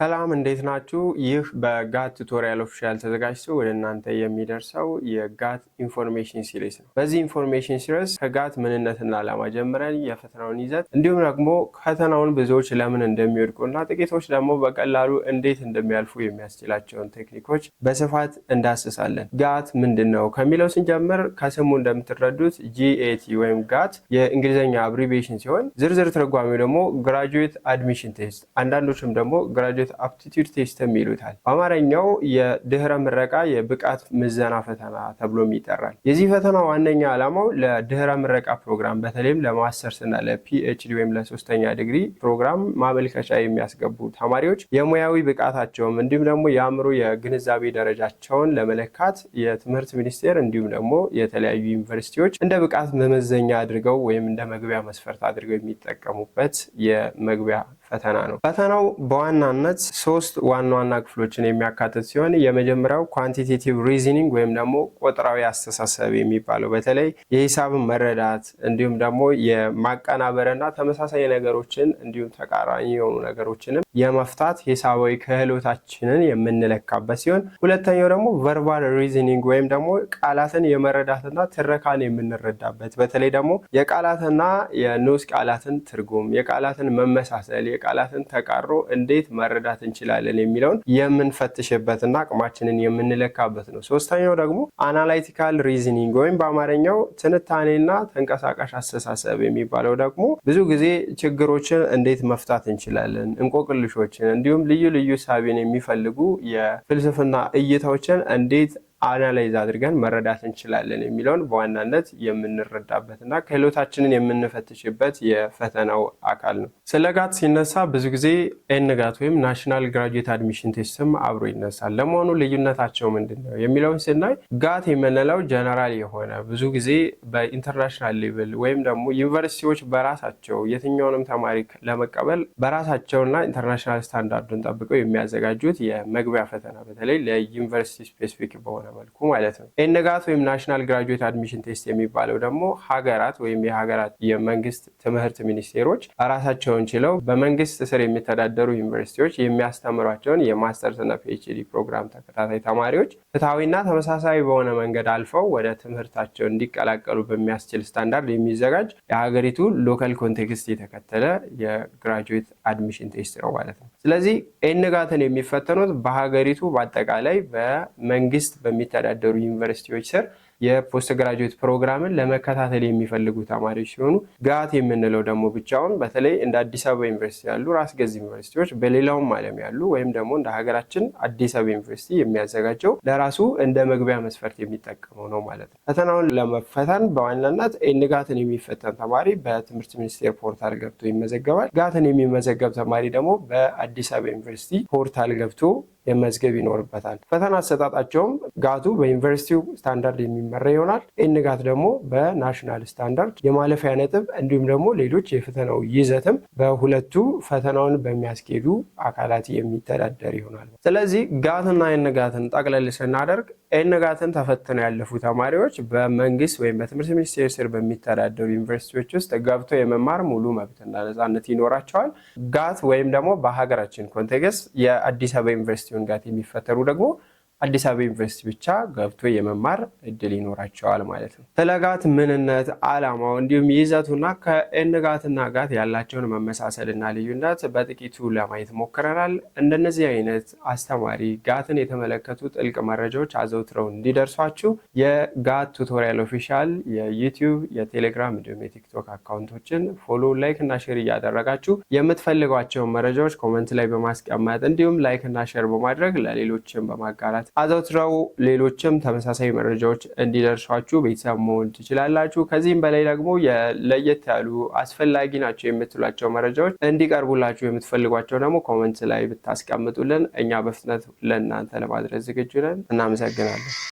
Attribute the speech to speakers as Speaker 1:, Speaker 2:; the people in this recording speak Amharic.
Speaker 1: ሰላም፣ እንዴት ናችሁ? ይህ በ GAT Tutorial Official ተዘጋጅቶ ወደ እናንተ የሚደርሰው የ GAT information series ነው። በዚህ information series ከ GAT ምንነትና ዓላማ ጀምረን የፈተናውን ይዘት እንዲሁም ደግሞ ፈተናውን ብዙዎች ለምን እንደሚወድቁና ጥቂቶች ደግሞ በቀላሉ እንዴት እንደሚያልፉ የሚያስችላቸውን ቴክኒኮች በስፋት እንዳስሳለን። GAT ምንድን ነው ከሚለው ስንጀምር ከስሙ እንደምትረዱት GAT ወይም GAT የእንግሊዝኛ abbreviation ሲሆን ዝርዝር ትርጓሜው ደግሞ Graduate Admission Test፣ አንዳንዶችም ደግሞ Graduate Aptitude Test ም ይሉታል። በአማርኛው የድህረ ምረቃ የብቃት ምዘና ፈተና ተብሎም ይጠራል። የዚህ ፈተና ዋነኛ ዓላማው ለድህረ ምረቃ ፕሮግራም፣ በተለይም ለማስተርስ እና ለ PhD ወይም ለሶስተኛ ዲግሪ ፕሮግራም ማመልከቻ የሚያስገቡ ተማሪዎች የሙያዊ ብቃታቸውም እንዲሁም ደግሞ የአእምሮ የግንዛቤ ደረጃቸውን ለመለካት የትምህርት ሚኒስቴር እንዲሁም ደግሞ የተለያዩ ዩኒቨርሲቲዎች እንደ ብቃት መመዘኛ አድርገው ወይም እንደ መግቢያ መስፈርት አድርገው የሚጠቀሙበት የመግቢያ ፈተና ነው። ፈተናው በዋናነት ሶስት ዋና ዋና ክፍሎችን የሚያካትት ሲሆን የመጀመሪያው quantitative reasoning ወይም ደግሞ ቁጥራዊ አስተሳሰብ የሚባለው፣ በተለይ የሂሳብን መረዳት እንዲሁም ደግሞ የማቀናበርና ተመሳሳይ ነገሮችን እንዲሁም ተቃራኒ የሆኑ ነገሮችንም የመፍታት ሂሳባዊ ክህሎታችንን የምንለካበት ሲሆን፣ ሁለተኛው ደግሞ verbal reasoning ወይም ደግሞ ቃላትን የመረዳትና ትረካን የምንረዳበት፣ በተለይ ደግሞ የቃላትና የንዑስ ቃላትን ትርጉም፣ የቃላትን መመሳሰል፣ የቃላትን ተቃርኖ እንዴት መረዳት እንችላለን የሚለውን የምንፈትሽበትና አቅማችንን የምንለካበት ነው። ሶስተኛው ደግሞ analytical reasoning ወይም በአማርኛው ትንታኔና ተንቀሳቃሽ አስተሳሰብ የሚባለው ደግሞ ብዙ ጊዜ ችግሮችን እንዴት መፍታት እንችላለን፣ እንቆቅልሾችን እንዲሁም ልዩ ልዩ ሳቢን የሚፈልጉ የፍልስፍና እይታዎችን እንዴት analyze አድርገን መረዳት እንችላለን የሚለውን በዋናነት የምንረዳበት እና ክህሎታችንን የምንፈትሽበት የፈተናው አካል ነው። ስለ GAT ሲነሳ ብዙ ጊዜ NGAT ወይም National Graduate Admission Test ም አብሮ ይነሳል። ለመሆኑ ልዩነታቸው ምንድን ነው የሚለውን ስናይ GAT የምንለው ጀነራል የሆነ፣ ብዙ ጊዜ በ international level ወይም ደግሞ ዩኒቨርሲቲዎች በራሳቸው የትኛውንም ተማሪ ለመቀበል በራሳቸውና international standard ኡን ጠብቀው የሚያዘጋጁት የመግቢያ ፈተና፣ በተለይ ለዩኒቨርሲቲ specific በሆነ መልኩ ማለት ነው። NGAT ወይም National Graduate Admission Test የሚባለው ደግሞ ሀገራት ወይም የሀገራት የመንግስት ትምህርት ሚኒስቴሮች ራሳቸውን ችለው በመንግስት ስር የሚተዳደሩ ዩኒቨርሲቲዎች የሚያስተምሯቸውን የማስተርስ እና PhD ፕሮግራም ተከታታይ ተማሪዎች ፍትሐዊና ተመሳሳይ በሆነ መንገድ አልፈው ወደ ትምህርታቸው እንዲቀላቀሉ በሚያስችል ስታንዳርድ የሚዘጋጅ የሀገሪቱ local context የተከተለ የ graduate admission test ነው ማለት ነው። ስለዚህ NGAT ን የሚፈተኑት በሀገሪቱ በአጠቃላይ በመንግስት በሚተዳደሩ ዩኒቨርሲቲዎች ስር የ postgraduate ፕሮግራምን ለመከታተል የሚፈልጉ ተማሪዎች ሲሆኑ፣ GAT የምንለው ደግሞ ብቻውን በተለይ እንደ አዲስ አበባ ዩኒቨርሲቲ ያሉ ራስ ገዝ ዩኒቨርሲቲዎች፣ በሌላውም ዓለም ያሉ ወይም ደግሞ እንደ ሀገራችን አዲስ አበባ ዩኒቨርሲቲ የሚያዘጋጀው ለራሱ እንደ መግቢያ መስፈርት የሚጠቀመው ነው ማለት ነው። ፈተናውን ለመፈተን በዋናነት NGAT ን የሚፈተን ተማሪ በትምህርት ሚኒስቴር portal ገብቶ ይመዘገባል። GAT ን የሚመዘገብ ተማሪ ደግሞ በአዲስ አበባ ዩኒቨርሲቲ portal ገብቶ መመዝገብ ይኖርበታል። ፈተና አሰጣጣቸውም GAT ኡ በዩኒቨርሲቲው ስታንዳርድ የሚመራ ይሆናል። NGAT ደግሞ በ national standard የማለፊያ ነጥብ እንዲሁም ደግሞ ሌሎች የፈተናው ይዘትም በሁለቱ ፈተናውን በሚያስኬዱ አካላት የሚተዳደር ይሆናል። ስለዚህ GAT ና NGAT ን ጠቅለል ስናደርግ NGAT ን ተፈትነው ያለፉ ተማሪዎች በመንግስት ወይም በትምህርት ሚኒስቴር ስር በሚተዳደሩ ዩኒቨርሲቲዎች ውስጥ ገብቶ የመማር ሙሉ መብትና ነጻነት ይኖራቸዋል። GAT ወይም ደግሞ በሀገራችን context የአዲስ አበባ ዩኒቨርሲቲውን GAT የሚፈተኑ ደግሞ አዲስ አበባ ዩኒቨርሲቲ ብቻ ገብቶ የመማር እድል ይኖራቸዋል ማለት ነው። ስለ GAT ምንነት፣ ዓላማው እንዲሁም ይዘቱና ከ NGAT ና GAT ያላቸውን መመሳሰልና ልዩነት በጥቂቱ ለማየት ሞክረናል። እንደነዚህ አይነት አስተማሪ GAT ን የተመለከቱ ጥልቅ መረጃዎች አዘውትረው እንዲደርሷችሁ የ GAT Tutorial Official የ YouTube፣ የቴሌግራም እንዲሁም የ TikTok account ኦችን follow፣ like እና share እያደረጋችሁ የምትፈልጓቸውን መረጃዎች comment ላይ በማስቀመጥ እንዲሁም like እና share በማድረግ ለሌሎችም በማጋራት አዘውትረው ሌሎችም ተመሳሳይ መረጃዎች እንዲደርሷችሁ ቤተሰብ መሆን ትችላላችሁ። ከዚህም በላይ ደግሞ ለየት ያሉ አስፈላጊ ናቸው የምትሏቸው መረጃዎች እንዲቀርቡላችሁ የምትፈልጓቸው ደግሞ comment ላይ ብታስቀምጡልን እኛ በፍጥነት ለእናንተ ለማድረስ ዝግጁ ነን። እናመሰግናለን።